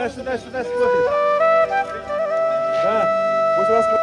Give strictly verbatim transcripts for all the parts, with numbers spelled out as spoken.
Сюда, сюда, сюда, смотри. Да, вот у вас.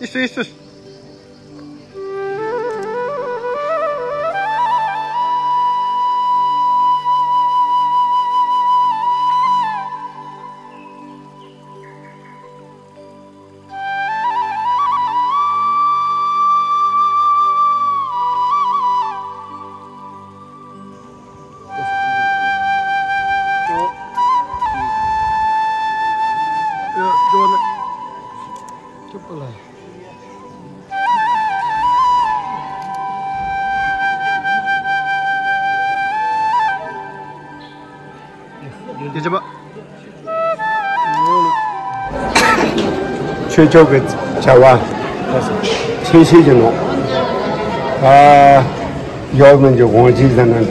Isso, isso. སྐད་ཆ་པ། ཆོས་ཕྱོགས་ཀྱི་བྱ་བ་ཆེ་ཤོས་ཀྱི་ནང་། ཨ། རྒྱལ་བ་རིན་པོ་ཆེའི་དགོངས་གཞི་ཟེར་ན་འདྲ།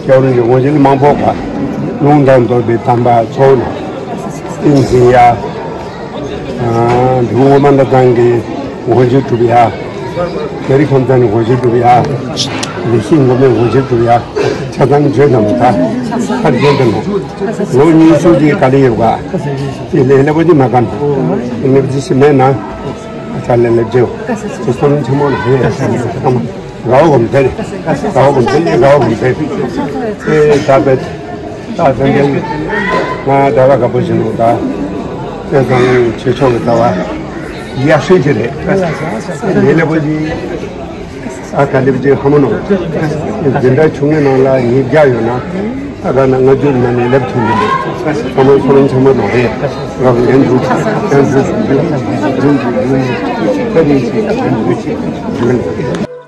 རྒྱལ་བ་རིན་པོ་ཆེའི་དགོངས་གཞི་ནི་མང་པོ་ག་ལུང་དང་རྟོགས་པའི་དམ་པ་ཚོ་ནས་ཏིང་འཛིན་ཡ། འབྲི་གུང་དབུ་མ་ལྷ་ཁང་གི་དགོངས་གཞི་སྒྲུབ་ཡ། རྒྱ་རི་ཁམས་ཚང་ནས་དགོངས་གཞི་སྒྲུབ་ཡ། ལེགས་བཤད་སྒོམ་པའི་དགོངས་གཞི་སྒྲུབ་ཡ། ཆ་ཚང་བརྗོད་དམ་ད་ཁར་བྱོན་དུ་ནོ། ལོ་ཉི་ཤུ་ཅིག་ག་ལེ་ཡོད་ག་དེ་ལས་སླ་པོ་ཅིག་མ་ག་ནོ། ངེས་ཅི་ཞིག་མེད་ན། ས་ལས་ལེབ་ཅེའོ། སོ་སོ་ཆེན་མོ་ལ་ཧེ་ཡ་ས་ནས་ཁ་མ། དགའ་བོ་གོམ་ཐེ་རེད། དགའ་བོ་གོམ་ཐེ་རེད། དགའ་བོ་གོམ་ཐེ་རེད། ཨེ་ད་བེད། ད་ཚན་རིག་ང་ཟླ་བ་དགའ་པོ་བཞིན་དུ་ད། དེ་ཚང་ཆོས་ཕྱོགས་ཀྱི་ཟླ་བ་ཡག་ཤོས་ཅིག་རེད། ལས་སླ་པོ་ཅིག་ཨ་ག་ལེབ་ཅེ་ཧ་མ་ནོ། འཛིན་གྲྭ་ཆུང་ངུའི་ནང་ལ་ཉིས་བརྒྱ་ཡོད་ན། ཨ་ག་ན་ལྔ་བཅུ་ན་ནས་ལེབ་ཐུབ་མི་འདུག་ཧ་མ་ཁོ་རང་ཆེན་མོ་ནོ་རེད། རང་ལན་འགྲུབ་ལན་འགྲུབ་འགྲུབ་འགྲུབ་འགྲུབ་འགྲུབ་འགྲུབ།